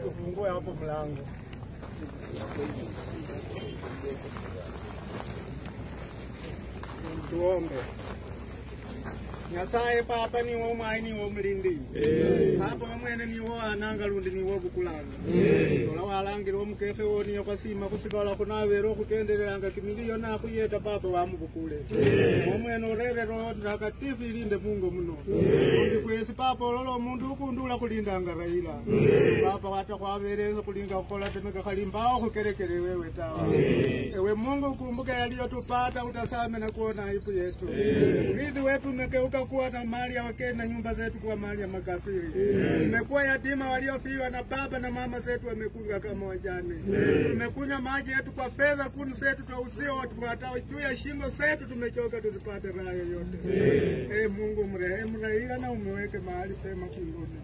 Tufungue hapo mlango. Tuombe. Nyasaye papa ni wo mai ni wo mlindi. Papa mwene ni wo ananga lundi ni wo bukulanga. Tola walangira omukekhe wo niyo kasima kusibala kunabera okhukendereranga kimiliyo nakhuyeta papa wamubukule. Omwene orere Roho Mtakatifu ilinde Mungu muno. Undi kwesi papa olola omundu ukundula kulindanga Raila. Papa wata khwabereza kulinga khukhola temeka khalimbao khukerekere wewe tawe. Ewe Mungu ukumbuke yaliyotupata utasame na kuona aibu yetu. Urithi wetu umegeuka kuwa na mali ya wakeni na nyumba zetu kuwa mali ya makafiri. Tumekuwa yatima waliofiwa na baba na mama zetu wamekunga kama wajane. Tumekunywa maji yetu kwa fedha, kuni zetu twauzia watu watao juu ya shingo zetu, tumechoka tusipate raha yoyote. Mungu mrehemu Raila na umeweke mahali pema mbinguni.